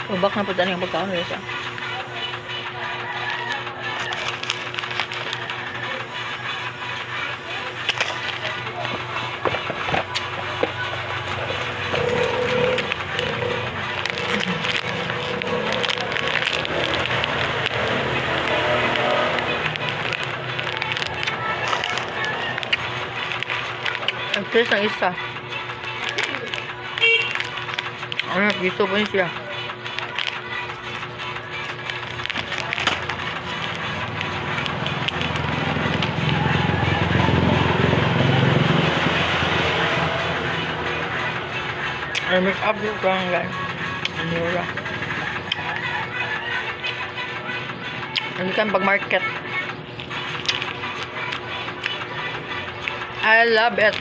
Ubak na po tayo ng pagkaon siya. Ang taste ng isa. Ano, gusto po niya siya. Ay, make up yung kang guys. Ang mura. Ano kang pag-market? I love it.